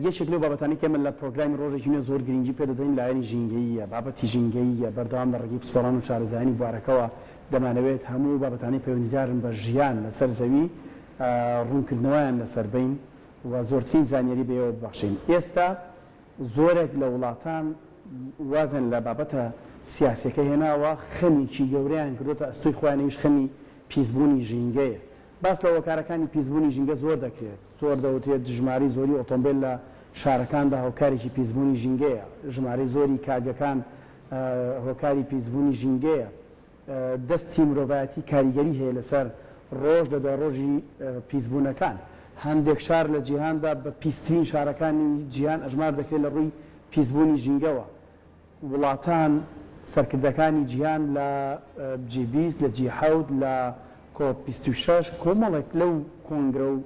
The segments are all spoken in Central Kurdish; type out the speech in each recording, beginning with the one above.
یەکێک لەو بابەتانەی کە ئێمە لە پرۆگرامی ڕۆژێکی نوێ زۆر گرنگی پێ دەدەین لایەنی ژینگەییە، بابەتی ژینگەییە، بەردەوام لە ڕێگەی پسپۆڕان و شارەزایانی بوارەکەوە دەمانەوێت هەموو بابەتانەی پەیوەندیدارن بە ژیان لەسەر زەوی ڕوونکردنەوەیان لەسەر بەین و زۆرترین زانیاری بە ئێوە ببەخشین. ئێستا زۆرێک لە وڵاتان وازیان لە بابەتە سیاسیەکە هێناوە، خەمێکی گەورەیان کردۆتە ئەستۆی خۆیان ئەویش خەمی پیسبوونی ژینگەیە. باس لە هۆکارەکانی پیسبوونی ژینگە زۆر دەکرێت، زۆر دەوترێت ژمارەی زۆری ئۆتۆمبێل لە شارەکاندا هۆکارێکی پیسبوونی ژینگەیە، ژمارەی زۆری کارگەکان هۆکاری پیسبوونی ژینگەیە، دەستی مرۆڤایەتی کاریگەری هەیە لەسەر ڕۆژ لە دوای ڕۆژی پیسبوونەکان. هەندێک شار لە جیهاندا بە پیسترین شارەکانی جیهان ئەژمار دەکرێت لە ڕووی پیسبوونی ژینگەوە. وڵاتان، سەرکردەکانی جیهان لە جی 20، لە جی حەوت، لە کۆپ 26، کۆمەڵێک لەو کۆنگرە و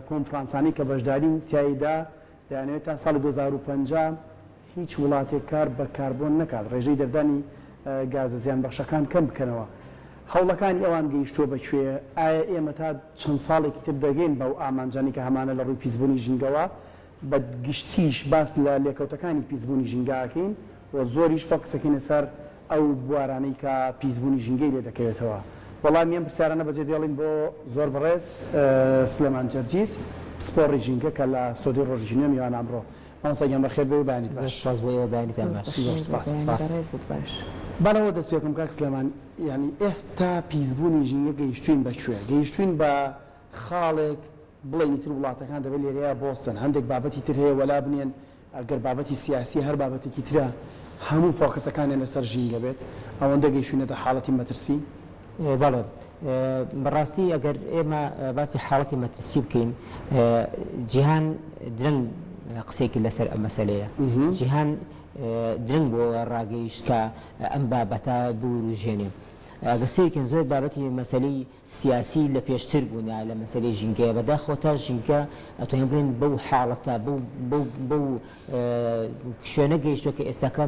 کۆنفرانسانەی کە بەشدارین تیایدا دەیانەوێت تا ساڵی 2050 هیچ وڵاتێک کار بە کاربۆن نەکات، ڕێژەی دەردانی گازە زیانبەخشەکان کەم بکەنەوە. هەوڵەکانی ئەوان گەیشتووە بە کوێ؟ ئایا ئێمە تا چەند ساڵێکی تر دەگەین بەو ئامانجانەی کە هەمانە لە ڕووی پیسبوونی ژینگەوە؟ بە گشتیش باس لە لێکەوتەکانی پیسبوونی ژینگە ئەکەین و زۆریش focus ئەکەینە سەر ئەو بوارانەی کە پیسبوونی ژینگەی لێ دەکەوێتەوە. وەڵامی ئەم پرسیارانە بەجێ دێڵین بۆ زۆر بەڕێز سلێمان جەرجیس پسپۆڕی ژینگە کە لە ستۆدیۆی ڕۆژێکی نوێ میوانە ئەمڕۆ. مامۆستا گیان بەخێر بێی و بەیانیت زۆر باش. سوپاس بۆ ئێوە بەیانیتان زۆر باش. زۆر بەخێر بێی سوپاس. بەیانی سوپاس. بەڕێزت باش. با لەوە دەست پێ بکەم کاک سلێمان یانی ئێستا پیسبوونی ژینگە گەیشتووین بە کوێ؟ گەیشتووین بە خاڵێک بڵێین ئیتر وڵاتەکان دەبێت لێرەیا بۆستن، هەندێک بابەتی تر هەیە وەلا بنێن، گەر بابەتی سیاسیە هەر بابەتێکی ترە هەموو focus ەکانیان لەسەر ژینگە بێت، ئەوەندە گەیشتوینەتە حاڵەتی مەترسی؟ بەڵێ بەڕاستی ئەگەر ئێمە باسی حاڵەتی مەترسی بکەین جیهان درەنگ قسەی کرد لەسەر ئەم مەسەلەیە، جیهان درەنگ بۆ ڕاگەیشت کە ئەم بابەتە بوروژێنێ. ئەگەر سەیرکەن زۆر بابەتی مەسەلەی سیاسی لە پێشتر بوونە لە مەسەلەی ژینگەیە بەداخەوە تا ژینگە ئەتوانین بڵێین بەو حاڵەتە بەو بەو بەو شوێنە گەیشتوە کە ئێستاکە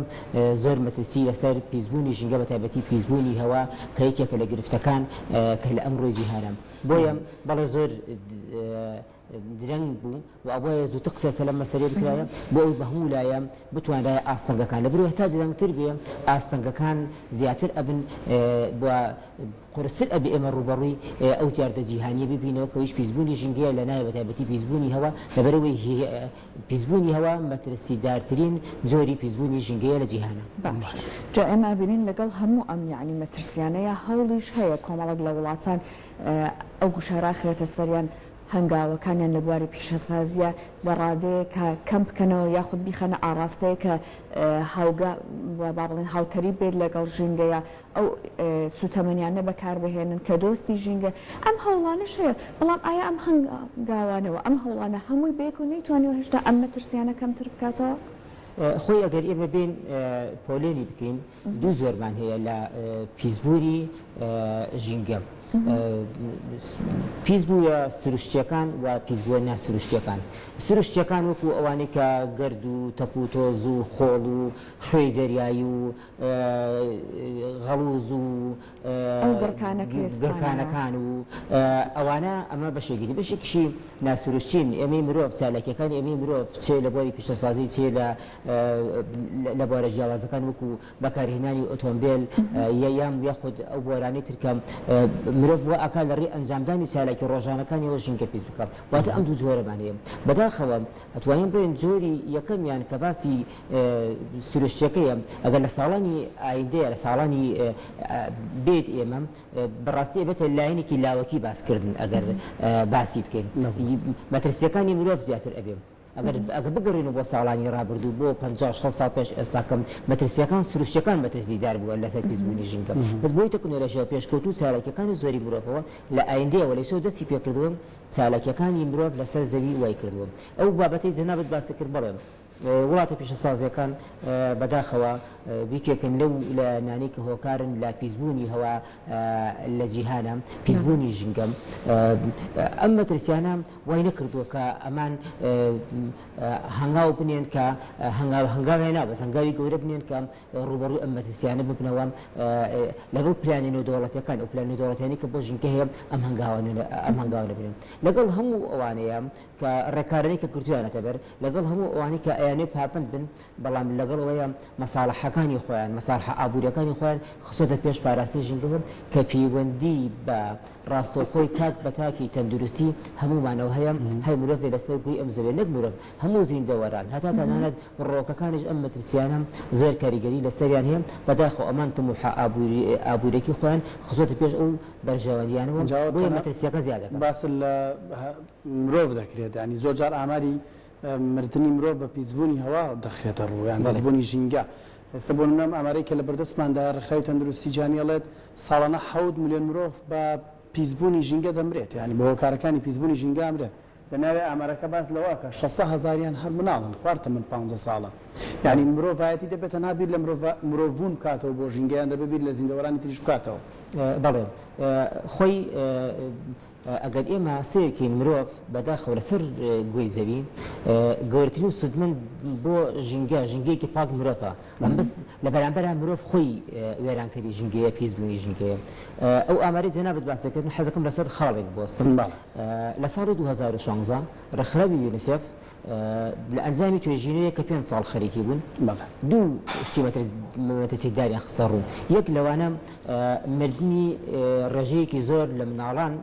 زۆر مەترسی لەسەر پیسبوونی ژینگە بە تایبەتی پیسبوونی هەوا کە یەکێکە لە گرفتەکان کە لە ئەمڕۆی جیهانە بۆیە بەڵێ زۆر درەنگ بوو و ئەبوایە زووتر قسە لەسەر ئەم مەسەلەیە بکرایە بۆ ئەوەی بە هەموو لایە بتوانرایە ئاستەنگەکان لەبەرئەوەی هەتا درەنگتر بێ ئاستەنگەکان زیاتر ئەبن و قورستر ئەبێ ئێمە ڕووبەڕووی ئەو دیاردە جیهانیە ببینەوە کە ئەویش پیسبوونی ژینگەیە لە ناوێ بەتایبەتی پیسبوونی هەوا لەبەرئەوەی پیسبوونی هەوا مەترسیدارترین جۆری پیسبوونی ژینگەیە لە جیهانا. باش جا ئێمە ئەبینین لەگەڵ هەموو ئەم یەعنی مەترسیانەیا هەوڵیش هەیە کۆمەڵێک لە وڵاتان ئەو گوشارە ئەخرێتە سەریان هەنگاوەکانیان لە بواری پیشەسازییە لە ڕادەیەک کە کەم بکەنەوە یاخود بیخەنە ئاڕاستەیەک کە هاوگا با بڵێن هاوتەریب بێت لەگەڵ ژینگەیە ئەو سوتەمەنیانە بەکاربهێنن کە دۆستی ژینگە ئەم هەوڵانەش هەیە بەڵام ئایا ئەم هەنگاوانەوە ئەم هەوڵانە هەمووی بەیەکەوە نەیتوانیوە هێشتا ئەم مەترسیانە کەمتر بکاتەوە؟ خۆی ئەگەر ئێمە بێین پۆلێنی بکەین دوو جۆرمان هەیە لە پیسبوونی ژینگە، پیسبووە سروشتییەکان و پیسبووە ناسروشتییەکان. سروشتییەکان وەکو ئەوانەی کە گەرد و تەپ و تۆز و خۆڵ و خوێی دەریایی و غەڵوز و ئەو گڕکانە کە ئێسپانەوە. گڕکانەکان و ئەوانە ئەمە بەشێکی دی. بەشێکیشی ناسروشتین، ئێمەی مرۆڤ، چالاکییەکانی ئێمەی مرۆڤ چ لە بواری پیشەسازی چ لە لە بوارە جیاوازەکان وەکو بەکارهێنانی ئۆتۆمبێل یان یاخود ئەو بوارانەی تر کە مرۆڤ وا ئەکات لە ڕێی ئەنجامدانی چالاکی ڕۆژانەکانیەوە ژینگە پیس بکات واتە ئەم دوو جۆرەمان هەیە بەداخەوە ئەتوانین بڵێین جۆری یەکەمیان کە باسی سروشتیەکەیە ئەگەر لە ساڵانی ئایندەیە لە ساڵانی بێت ئێمە بەڕاستی ئەبێتە لایەنێکی لاوەکی باسکردن ئەگەر باسی بکەین مەترسیەکانی مرۆڤ زیاتر ئەبێ ئەگەر ئەگەر بگەڕێینەوە بۆ ساڵانی ڕابردوو بۆ 50 60 ساڵ پێش ئێستاکە مەترسیەکان سروشتیەکان مەترسیدار بووە لەسەر پیسبوونی ژینگە بەس بۆی تەکنۆلۆژیا پێشکەوتوو چالاکیەکانی زۆری مرۆڤەوە لە ئایندەیەوە لە ئێستاوە دەستی پێکردووە چالاکیەکانی مرۆڤ لەسەر زەوی وای کردووە ئەو بابەتەی جەنابت باست کرد بەڵێ وڵاتە پیشەسازیەکان بەداخەوە بیکێکن لەو لایەنانەی کە هۆکارن لە پیسبوونی هەوا لە جیهانە، پیسبوونی ژینگە. ئەم مەترسیانە وای نەکردووە کە ئەمان. هەنگاو بنێن کە هەنگاو هەنگاویان نا بەس هەنگاوی گەورە بنێن کە ڕووبەڕووی ئەم مەترسیانە ببنەوە لەگەڵ پلانی نێودەوڵەتیەکان ئەو پلان نێودەوڵەتیانەی کە بۆ ژینگە هەیە ئەم هەنگاوانە ئەم هەنگاوانە بنێن لەگەڵ هەموو ئەوانەیە کە ڕێکارانەی کە گرتویانەتە بەر لەگەڵ هەموو ئەوانەی کە ئەیانەوێ پابەند بن بەڵام لەگەڵ ئەوەیە مەساڵحەکانی خۆیان مەساڵحە ئابووریەکانی خۆیان خستۆتە پێش پاراستنی ژینگەوە کە پەیوەندی بە ڕاستەوخۆی تاک بە تاکی تەندروستی هەموومانەوە هەیە، هەر مرۆڤێ لەسەر گۆی ئەم زەویە نەک مرۆڤ هەموو زیندەوەران هەتا تەنانەت ڕووەکەکانیش ئەم مەترسیانە زۆر کاریگەری لەسەریان هەیە، بەداخەوە ئەمان تموحە ئابووریەکی خۆیان خستۆتە پێش ئەو بەرژەوەندیانەوە بۆیە مەترسیەکە زیاد دەکات. باس لە مرۆڤ دەکرێت یانی زۆر جار ئاماری مردنی مرۆڤ بە پیسبوونی هەوا دەخرێتە ڕوو یان پیسبوونی ژینگە. ئێستا بۆ نمونە ئەم ئامارەی کە لە بەردەستماندایە ڕێکخراوی تەندروستی جیهانی ئەڵێت ساڵانە حەوت ملیۆن مرۆڤ بە پیسبوونی ژینگە دەمرێت یانی بە هۆکارەکانی پیسبوونی ژینگە ئەمرێت. لە ناوێ ئامارەکە باس لەوە ئەکا شەسە هەزاریان هەر مناڵن خوار تەمەن پانزە ساڵان. یانی مرۆڤایەتی دەبێت تەنها بیر لە مرۆڤ مرۆڤبوون بکاتەوە بۆ ژینگە یان دەبێت بیر لە زیندەوەرانی تریش بکاتەوە؟ بەڵێ خۆی ئەگەر ئێمە سەیرکەین مرۆڤ بەداخەوە لەسەر گۆی زەوی گەورەترین سوودمەند بۆ ژینگە ژینگەیەکی پاک مرۆڤە بەڵام بەس لە بەرامبەرا مرۆڤ خۆی وێرانکەری ژینگەیە پیسبوونی ژینگەیە ئەو ئامارەی جەنابت باست کرد من حەزەکەم لەسەر خاڵێک بوەستم لە ساڵی 2016 ڕێکخراوی یونیسێف لە ئەنجامی توێژینەوەیەک کە پێنج ساڵ خەریکی بوون، دوو شتی مەترسیداریان خستە ڕوو، یەک لەوانە مردنی ڕێژەیەکی زۆر لە مناڵان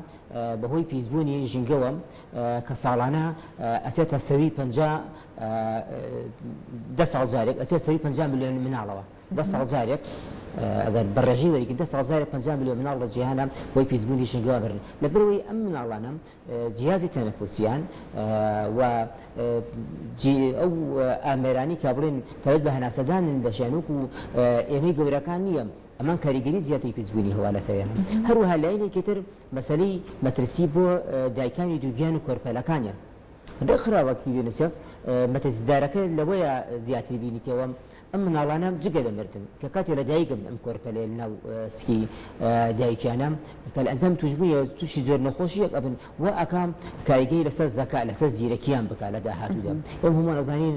بەهۆی پیسبوونی ژینگەوە کە ساڵانە ئەچێتە سەرووی 50 دە ساڵ جارێک ئەچێت سەرووی 50 ملیۆن مناڵەوە. دە ساڵ جارێک ئەگەر بە ڕێژەی وەریگرین دە ساڵ جارێک 50 ملیۆن مناڵ لە جیهانە بۆی پیسبوونی ژینگەوە مرن لەبەرئەوەی ئەم مناڵانە جیهازی تەنەفوسیان و ئەو ئامێرانەی کە بڵێن تایبەت بە هەناسەدانن لەشیان وەکو ئێمەی گەورەکان نییە، ئەمان کاریگەری زیاتری پیسبوونی هەوا لەسەریانە. هەروەها لایەنێکی تر مەسەلەی مەترسی بۆ دایکانی دووگیان و کۆرپەلەکانیان. ڕێکخراوەکی یونیسێف مەترسیدارەکە لەوەیە زیاتر بینیتەوە ئەم مناڵانە جگە لە مردن کە کاتێ لە دایک ئەبن ئەم کۆرپەلەیە لە ناو سکی دایکیانە کە لە ئەنجام توشبوونی توشی زۆر نەخۆشیەک ئەبن وا ئەکا کاریگەری لەسەر زەکا لەسەر زیرەکیان بکا لە داهاتوودا ئێمە هەمووان ئەزانین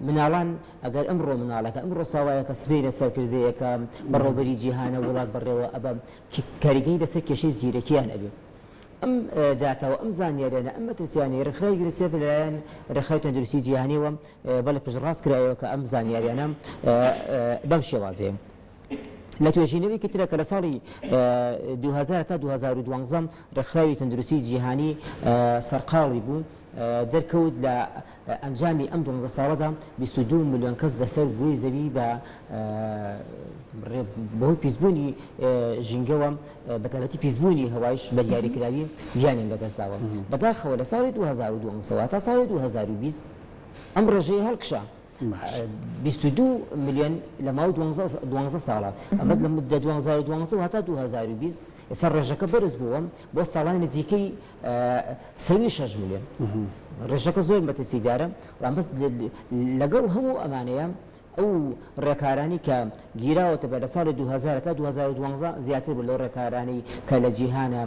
مناڵان ئەگەر ئەمڕۆ مناڵەکە ئەمڕۆ ساوایەکە سبەینە سەرکردەیەکە بەڕێوەبەری جیهانە وڵات بەڕێوە ئەبا کاریگەری لەسەر کێشەی زیرەکیان ئەبێ. ئەم داتا و ئەم زانیاریانە، ئەم مەترسیانەی ڕێکخراوی یونیسێف لەلایەن ڕێکخراوی تەندروستی جیهانیەوە بەڵێ پشتڕاست کرایەوە کە ئەم زانیاریانە بەم شێوازەیە. لە توێژینەوەیەکی ترە کە لە ساڵی 2000 تا 2012 ڕێکخراوی تەندروستی جیهانی سەرقاڵی بوو، دەرکەوت لە ئەنجامی ئەم دوانزە ساڵەدا 22 ملیۆن کەس لەسەر گۆی زەوی بە بەهۆی پیسبوونی ژینگەوە بەتایبەتی پیسبوونی هەوایش بە دیاریکراوی گیانیان لەدەستداوە. بەداخەوە لە ساڵی 2012 تا ساڵی 2020 ئەم ڕێژەیە هەڵکشا 22 ملیۆن لە ماوەی دوانزە ساڵە ئەمەش لە 2012 هەتا 2020 ئێستا ڕێژەکە بەرز بووە بۆ ساڵانی نزیکەی سەروی شەش ملیۆن ڕێژەکە زۆر مەترسیدارە بەڵام بەس لەگەڵ هەموو ئەمانەیە ئەو ڕێکارانەی کە گیراوەتە بەر لە ساڵی 2000 تا 2012 زیاتر بوو لەو ڕێکارانەی کە لە جیهانە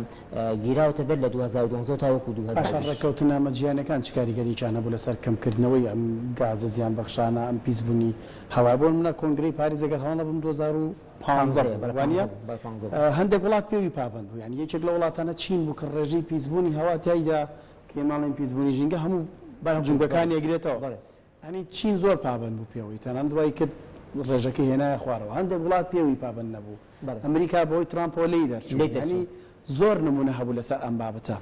گیراوەتە بەر لە 2012 تاوەکو 2020. پاشان ڕێککەوتننامە جیهانیەکان چ کاریگەریەکیان هەبوو لەسەر کەمکردنەوەی ئەم گازە زیانبەخشانە، ئەم پیسبوونی هەوایە؟ بۆ نمونە کۆنگرەی پاریس ئەگەر هەڵە نەبم 2015 بوو وانیە؟ هەندێک وڵات پێوی پابەند بوو یانی یەکێک لەو وڵاتانە چین بوو کە ڕێژەی پیسبوونی هەوا تیایدا کە ئێمە ئەڵێین پیسبوونی ژینگە هەموو جومگەکانی ئەگرێتەوە. یانی چین زۆر پابەند بوو پێوەی تەنانەت وای کرد ڕێژەکەی هێنایە خوارەوە هەندێک وڵات پێوی پابەند نەبوو ئەمریکا بەهۆی ترامپەوە لێی دەرچوو یانی زۆر نمونە هەبوو لەسەر ئەم بابەتە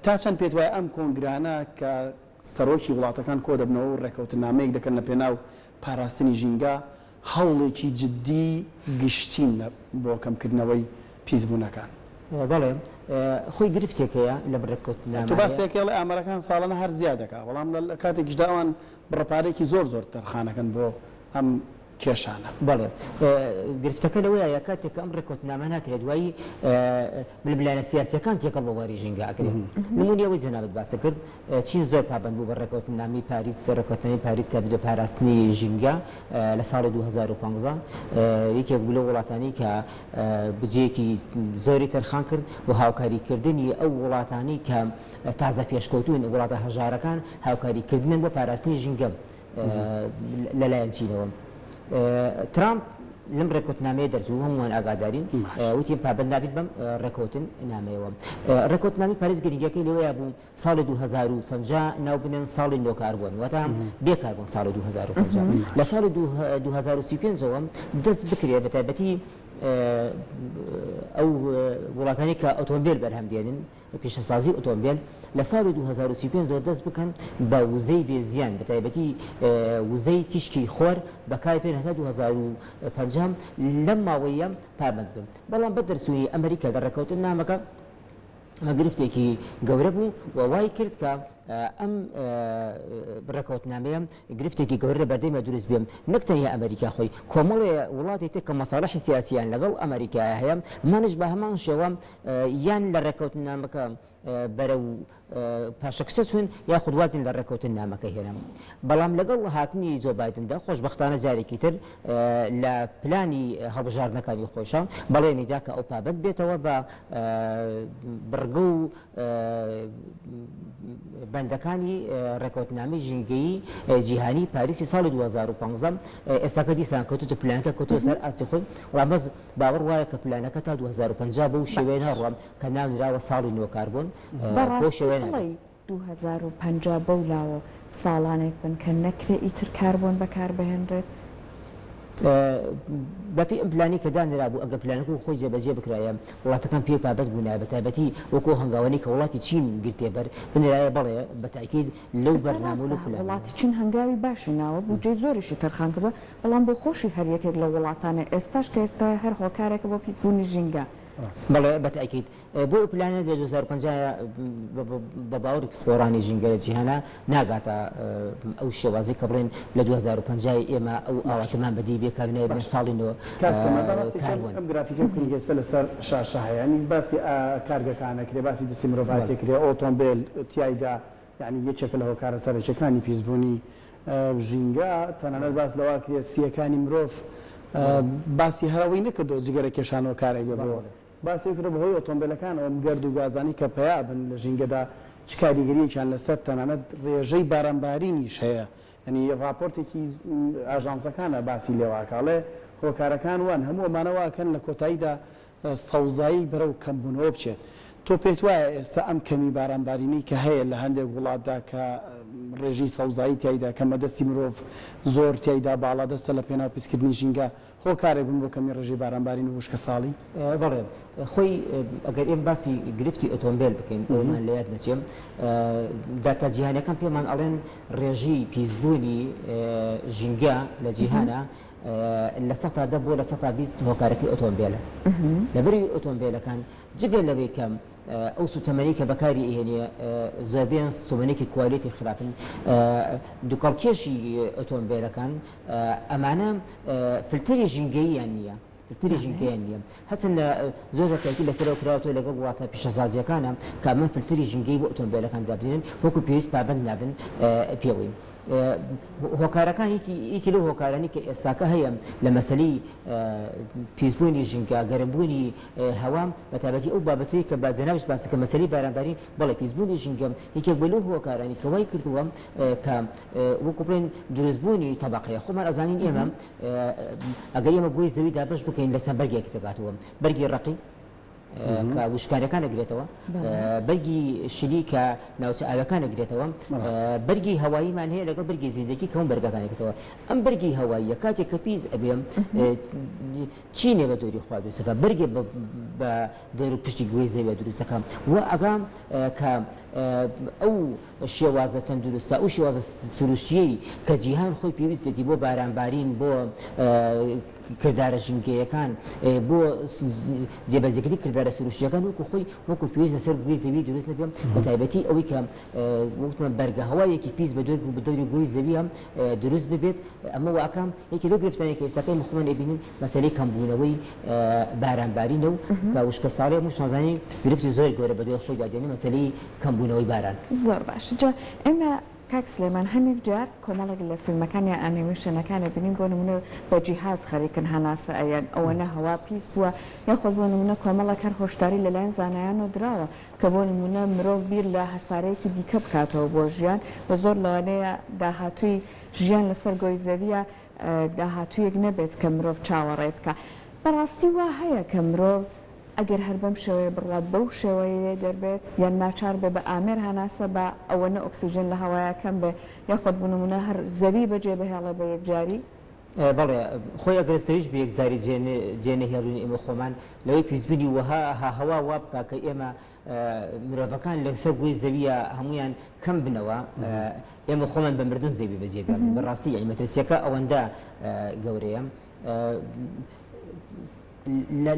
تا چەند پێت وایە ئەم کۆنگرانە کە سەرۆکی وڵاتەکان کۆدەبنەوە و ڕێکەوتنامەیەک دەکەن لە پێناو پاراستنی ژینگە هەوڵێکی جدی گشتین بۆ کەمکردنەوەی پیسبوونەکان. بەڵێ خۆی گرفتێک هەیە لەم ڕێککەوتننامانەیە. تۆ باسێک ئەڵێ ئامارەکان ساڵانە هەر زیاد دەکا، بەڵام لە کاتێکیشدا ئەوان بڕە پارەیەکی زۆر زۆر تەرخانەکەن بۆ ئەم. کێشانە. بەڵێ گرفتەکە لەوەیە کاتێک کە ئەم ڕێککەوتنامە ناکرێت دوایی ململانێ سیاسیەکان تێکەڵ بە بواری ژینگە ئەکرێت. نمونەی ئەوەی جەنابت باست کرد چین زۆر پابەند بوو بە ڕێککەوتنامەی پاریس، ڕێککەوتنامەی پاریس تایبەت بە پاراستنی ژینگە لە ساڵی 2015 یەکێک بوو لەو وڵاتانەی کە بودجەیەکی زۆری تەرخان کرد بۆ هاوکاریکردنی ئەو وڵاتانەی کە تازە پێشکەوتوون، وڵاتە هەژارەکان هاوکاریکردنن بۆ پاراستنی ژینگە. لەلایەن چینەوە. ترامپ لەم ڕێککەوتنامەیە دەرچوو، هەمووان ئاگادارین، وتی پابەند نابین بەم ڕێککەوتنامەیەوە. ڕێککەوتنامەی پاریس گرنگیەکەی لەوەیا بوو ساڵی 2050 ناو بنێن ساڵی no carbon، واتە بێ کاربۆن ساڵی 2050. لە ساڵی 2035 ەوە دەست بکرێ بە تایبەتی ئەو وڵاتانەی کە ئۆتۆمبێل بەرهەم دێنن، پیشەسازی ئۆتۆمبێل لە ساڵی 2035 ەوە دەست بکەن بە وزەی بێ زیان بە تایبەتی وزەی تیشکی خۆر بەکاربێن هەتا 2050 لەم ماوەیە پابەند بن بەڵام بە دەرچوونی ئەمریکا لە ڕێککەوتننامەکە ئەمە گرفتێکی گەورە بوو و وای کرد کە ئەم ڕێککەوتنامەیە گرفتێکی گەورە لە بەردەمیا دروست بێ، نەک تەنیا ئەمریکا خۆی، کۆمەڵێ وڵاتی تر کە مەساڵحی سیاسییان لەگەڵ ئەمریکایا هەیە، ئەمانیش بە هەمان شێوە یان لە ڕێککەوتننامەکە بەرەو پاشەکشە چوون یاخود وازیان لە ڕێککەوتننامەکە هێنا. بەڵام لەگەڵ هاتنی جۆ بایدندا خۆشبەختانە جارێکی تر لە پلانی هەڵبژاردنەکانی خۆیشا بەڵێنی دا کە ئەو پابەند بێتەوە بە بڕگە و بەندەکانی ڕێکەوتنامەی ژینگەیی جیهانی پاریسی ساڵی 2015 ئێستاکە دیسان کەوتوتە پلانەکە کەوتووە سەر ئاستی خۆی بەڵام بەس باوەڕ وایە کە پلانەکە تا 2050 بەو شێوەیە ناڕوا کە ناونراوە ساڵی no carbon بەو بەڕاستی شێوەیە نابێت. بڵێی 2050 بەو لاوە ساڵانێک بن کە نەکرێ ئیتر کاربۆن بەکاربهێنرێت؟ بەپێی ئەم پلانەی کە دانرابوو، ئەگەر پلانەکە وەک خۆی جێبەجێ بکرایە، وڵاتەکان پێی پابەند بوونایە، بەتایبەتی وەکو ئەو هەنگاوانەی کە وڵاتی چین گرتیە بەر، بنرایە، بەڵێ بە تەئکید لەو ئێستا بەرنامە و ڕاستە لەو پلانەیە. وڵاتی چین هەنگاوی باشی ناوە، بودجەی زۆریشی تەرخان کردووە، بەڵام بۆ خۆشی هەر یەکێک لەو وڵاتانە ئێستاش کە ئێستایە هەر هۆکارێکە بۆ پیسبوونی ژینگە. بەڵێ بە تەئکید. بۆ ئەو پلانە لە 2050 بە باوەڕی پسپۆڕانی ژینگە لە جیهانا ناگاتە ئەو شێوازەی کە بڵێن لە 2050 ئێمە ئەو باشە ئاواتەمان بەدی بێ کە ناوی بنێن باشە ساڵی no کاک سلێمان با باسی کەم کاربۆن. ئەم گرافیکە بکەین کە ئێستا لەسەر شاشە هەیە یانی باسی کارگەکان ئەکرێ باسی دەستی مرۆڤایەتی بەڵێ. ئەکرێ ئۆتۆمبێل تیایدا یانی یەکێکە لە هۆکارە سەرەکیەکانی پیسبوونی ژینگە تەنانەت باس لەوە ئەکرێ سییەکانی مرۆڤ باسی هەر ئەوەی نەکردەوە جگەرە کێشان هۆکارێک بێ بۆ باسی ئەوەی کردووە بەهۆی ئۆتۆمبێلەکانەوە ئەم گەرد و گازانەی کە پەیا ئەبن لە ژینگەدا چ کاریگەرییەکیان لەسەر تەنانەت ڕێژەی بارانبارینیش هەیە یانی ڕاپۆرتێکی ئاژانسەکانە باسی لێوە ئەکا ئەڵێ هۆکارەکان وان هەموو ئەمانە وا ئەکەن لە کۆتاییدا سەوزایی بەرەو کەمبوونەوە بچێت تۆ پێت وایە ئێستا ئەم کەمی بارانبارینەی کە هەیە لە هەندێک وڵاتدا کە ڕێژەی سەوزایی تیایدا کەمە دەستی مرۆڤ زۆر تیایدا باڵادەستە لە پێناو پیسکردنی ژینگە هۆکارێک بوون بۆ کەمی ڕێژەی بارانبارین و وشکەساڵی؟ بەڵێ خۆی ئەگەر ئێمە باسی گرفتی ئۆتۆمبێل بکەین ئەوەمان لە یاد نەچێ داتا جیهانیەکان پێمان ئەڵێن ڕێژەی پیسبوونی ژینگە لە جیهانا 10% بۆ 20% هۆکارەکەی ئۆتۆمبێلە لەبەرئەوەی ئۆتۆمبێلەکان جگە لەوەی کە ئەو سوتەمەنی کە بەکاری ئەهێنێ زۆربەیان سوتەمەنێکی quality خراپن دوکەڵکێشی ئۆتۆمبێلەکان ئەمانە فلتەری ژینگەییان نییە فلتەری ژینگەیان نییە هەرچەند لە زۆر زۆر تاکید لەسەرەوە کراوەتەوە لەگەڵ وڵاتە پیشەسازییەکانە کە ئەمە فلتەری ژینگەیی بۆ ئۆتۆمبێلەکان دابنێن وەکو پێویست پابەند نابن پێوەی. هۆکارەکان یەکی لەو هۆکارانەی کە ئێستاکە هەیە لە مەسەلەی پیسبوونی ژینگە، گەرمبوونی هەوا، بەتایبەتی ئەو بابەتەی کە جەنابیشت باست کرد مەسەلەی بارانبارین، بەڵێ پیسبوونی ژینگە یەکێک بووە لەو هۆکارانەی کە وای کردووە کە وەکو بڵێن دروستبوونی تەبەقەیە. خۆمان ئەزانین ئێمە ئەگەر ئێمە گۆی زەوی دابەش بکەین لە چەند بەرگێک پێکهاتووە، بەرگی ڕەقی کە وشکانیەکان ئەگرێتەوە، بەرگی شلی کە ناوچە ئاویەکان ئەگرێتەوە، بەرگی هەواییمان هەیە لەگەڵ بەرگی زیندەکی کە هەموو بەرگەکان ئەگرێتەوە. ئەم بەرگی هەواییە کاتێک کە پیس ئەبێ چینێ بە دەوری خوا دروست دەکا، بەرگێ بە دەور و پشتی گۆی زەویە دروست دەکا و ئەگا کە ئەو. شێوازە تەندروستە، ئەو شێوازە سروشتییەی کە جیهان خۆی پێویستیەتی بۆ بارانبارین، بۆ کردارە ژینگەیەکان، بۆ جێبەجێکردنی کردارە سروشتییەکان وەکو خۆی وەکو پێویست لەسەر گۆی زەوی دروست نەبێ، بەتایبەتی ئەوەی کە وتمان بەرگە هەوایەکی پیس بە دەوری گۆی زەویە دروست ببێت، ئەمە واکە یەکێ لەو گرفتانەی کە ئێستاکە ئێمە خۆمان ئەیبینین مەسەلەی کەمبوونەوەی بارانبارینە و کە وشکەساڵی هەمووشمان زانین گرفتی زۆر گەورە بەدوای خۆیدا دێنێ مەسەلەی کەمبوونەوەی باران. زۆر باشە جا ئێمە کاک سلێمان هەنێک جار کۆمەڵێک لە فیلمەکان یان ئەنیمەیشنەکان ئەبینین بۆ نمونە بە جیهاز خەریکن هەناسە ئەیەن ئەوەنە هەوا پیس بووە یاخۆد بۆ نمونە کۆمەڵێک هەر هۆشداری لەلایەن زانایانەوە دراوە کە بۆ نمونە مرۆڤ بیر لە هەسارەیەکی دیکە بکاتەوە بۆ ژیان و زۆر لەوانەیە داهاتووی ژیان لەسەر گۆی زەویە داهاتوویەک نەبێت کە مرۆڤ چاوەڕێ بکا. بەڕاستی وا هەیە کە مرۆڤ ئەگەر هەر بەم شێوەیە بڕوات بەو شێوەیە لێ دەربێت یان ناچار بێ بە ئامێر هەناسە با ئەوەنە ئۆکسیجن لە هەوایا کەم بێ یاخۆد بۆ نموونە هەر زەوی بەجێ بهێڵێ بە یەکجاری؟ بەڵێ خۆی ئەگەر زەویش بە یەکجاری جێ جێ نەهێڵین ئێمە خۆمان لەوەی پیسبوونی وەها هەوا وا بکا کە ئێمە مرۆڤەکان لەسەر گۆی زەویە هەموویان کەم بنەوە ئێمە خۆمان بە مردن زەوی بەجێ بێڵین بەڕاستی یانی مەترسیەکە ئەوەندە گەورەیە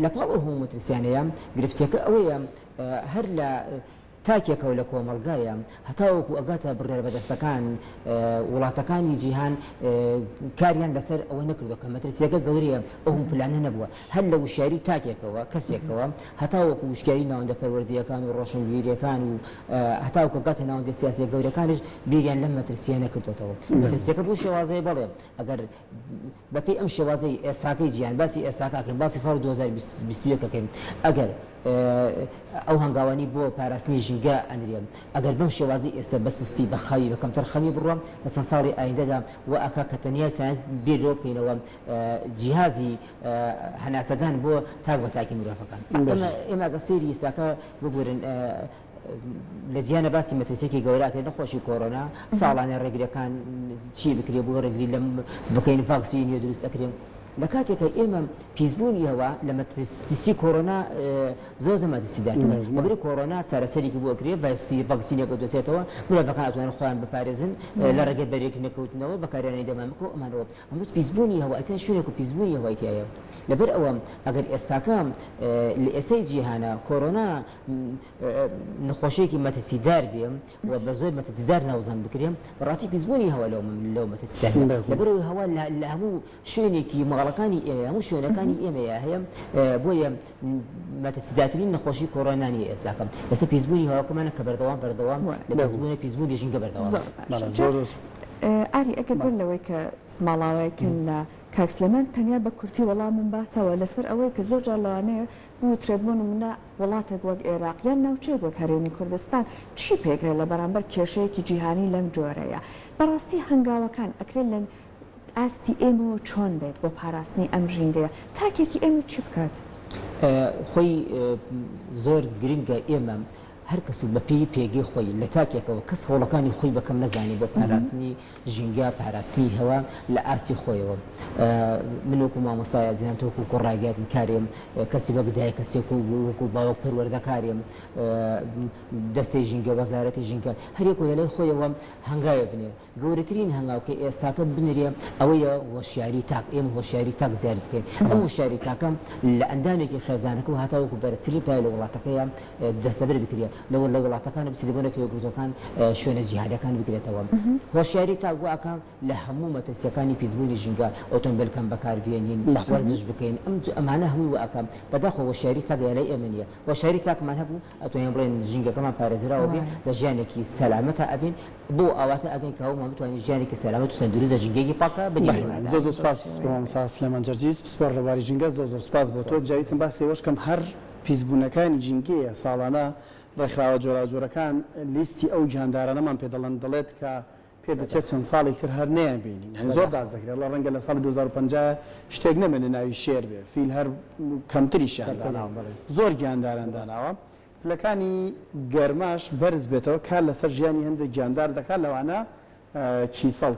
لە پاڵ ئەو هەموو مەترسیانەیە گرفتەکە ئەوەیە هەر لە تاکێکەوە لە کۆمەڵگایە هەتاوەکو ئەگاتە بڕیاربەدەستەکان وڵاتەکانی جیهان کاریان لەسەر ئەوە نەکردووە کە مەترسیەکە گەورەیە ئەو پلانە نەبووە هەر لە وشیاری تاکێکەوە، کەسێکەوە، هەتاوەکو وشیاری ناوەندە پەروەردەیەکان و ڕۆشنبیرییەکان و هەتاوەکو گاتە ناوەندە سیاسییە گەورەکانیش بیریان لەم مەترسییە نەکردۆتەوە. مەترسییەکە بەو شێوازەیە بەڵێ ئەگەر بەپێی ئەم شێوازەی ئێستاکەی جیهان، باسی ئێستاکە ئەکەین، باسی ساڵی 2021 ئەکەین، ئەگەر ئەو هەنگاوانەی بۆ پاراستنی ژینگە ئەنرێ، ئەگەر بەم شێوازەی ئێستا بە سستی، بە خاوی، بە کەمتەرخەمی بڕوا، لە چەند ساڵی ئایندەدا وا ئەکا کە تەنیا تەنانەت بیر لەوە بکەینەوە جیهازی هەناسەدان بۆ تاک بە تاکی مرۆڤەکان. ئێمە ئەگەر سەیری ئێستاکە ببورن لە جیهانە باسی مەترسیەکی گەورە ئەکرێت نەخۆشی کۆرۆنا ساڵانە ڕێگریەکان چی بکرێ بۆ ڕێگری لەم بکەین ڤاکسینی نوێ دروست ئەکرێ لە کاتێکە ئێمە پیسبوونی هەوا لە مەترسی کۆرۆنا زۆر زۆر مەترسیدارترە لەبەر کۆرۆنا چارەسەرێکی بۆ ئەکرێ ڤایسی ڤاکسینێک ئەدۆزێتەوە مرۆڤەکان ئەتوانن خۆیان بپارێزن لە ڕێگەی بەرێک نەکەوتنەوە بەکارهێنانی دەمامک و ئەمانەوە ئەمەش پیسبوونی هەوا ئەسڵەن شوێنێک و پیسبوونی هەوای تیایە لەبەر ئەوە ئەگەر ئێستاکە لە ئێستای جیهانا کۆرۆنا نەخۆشیەکی مەترسیدار بێ و بە زۆر مەترسیدار ناوزەند بکرێ بەڕاستی پیسبوونی هەوا لەو لەو مەترسیدار لەبەر ئەوەی هەوا لە هەموو شوێنێکی ماڵەکانی ئێمە هەموو شوێنەکانی ئێمەیە هەیە بۆیە مەترسیدارترین نەخۆشی کۆرۆنا نییە ئێستاکە ئێستا پیسبوونی هەواکەمانە کە بەردەوام بەردەوام لە پیسبوونە پیسبوونی ژینگە بەردەوام. زۆر باشە زۆر ئاری ئەگەر بەر لەوەی کە ماڵاوایکەن لە کاک سلێمان تەنیا بە کورتی وەڵامم باتەوە لەسەر ئەوەی کە زۆر جار لەوانەیە بوترێت بۆ نمونە وڵاتێک وەک ئێراق یان ناوچەیەک وەک هەرێمی کوردستان چی پێکرێت لە بەرامبەر کێشەیەکی جیهانی لەم جۆرەیە بەڕاستی هەنگاوەکان ئەکرێت لە ئاستی ئێمەوە چۆن بێت بۆ پاراستنی ئەم ژینگەیە؟ تاکێکی ئێمە چی بکات؟ خۆی زۆر گرنگە ئێمە هەر کەس و بەپێی پێگەی خۆی لە تاکێکەوە کەس هەوڵەکانی خۆی بە کەم نەزانێ بۆ پاراستنی ژینگە، پاراستنی هەوا لە ئاستی خۆیەوە. من وەکوو مامۆستای ئازیزان تۆ وەکوو کوڕ ڕاگەیاندنکارێم، کەسی وەک دایک کەسێک وەکوو باوک پەروەردەکارێم، دەستەی ژینگە، وەزارەتی ژینگە هەر یەک و لە لای خۆیەوە هەنگاوێ بنێ. گەورەترین هەنگاو کە ئێستاکە بنرێ ئەوەیە هۆشیاری تاک، ئێمە هۆشیاری تاک زیاد بکەین، ئەم هۆشیاری تاکە لە ئەندامێکی خێزانەکە و هەتاوەکو بەرزترین پایە لە وڵاتەکەیە دەستەبەر بکرێ، لە لە وڵاتەکان بچێت بۆ نەتەوە یەکگرتووەکان شوێنە جیهانیەکان بگرێتەوە. هۆشیاری تاک وا ئەکا لە هەموو مەترسیەکانی پیسبوونی ژینگە، ئۆتۆمبێل کەم بەکار بێنین، وەرزش بکەین، ئەم ئەمانە هەمووی وا ئەکا. بەداخەوە هۆشیاری تاک لە لای ئێمە نییە. هۆشیاری تاکمان هەبوو ئەتوانین بڵێین ژینگەکەمان پارێزراوە بێ، لە ژیانێکی سەلامەتا ئەبین، بەو ئاواتە ئەگەین کە هەموومان بتوانین ژیانێکی سەلامەت و تەندروست لە ژینگەیەکی پاکا بەدی بهێنین. زۆر زۆر سوپاس بۆ مامۆستا سلێمان جەرجیس پسپۆڕ لە بواری ژینگە زۆر زۆر سوپاس بۆ تۆ جا ویستم باسی ئەوەش کەم هەر پیسبوونەکانی ژینگەیە ساڵانە ڕێکخراوە جۆراوجۆرەکان لیستی ئەو گیاندارانەمان پێ دەڵێن دەڵێت کە پێدەچێت چەند ساڵێکی تر هەر نەیانبینین یانی زۆر باس دەکرێت ئەڵێ ڕەنگە لە ساڵی 2050 شتێک نەمێنێ ناوی شێر بێ فیل هەر کەمتریشیان داناوە زۆر گیانداران داناوە پلەکانی گەرماش بەرز بێتەوە کار لەسەر ژیانی هەندێک گیاندار دەکات لەوانە کیسەڵ.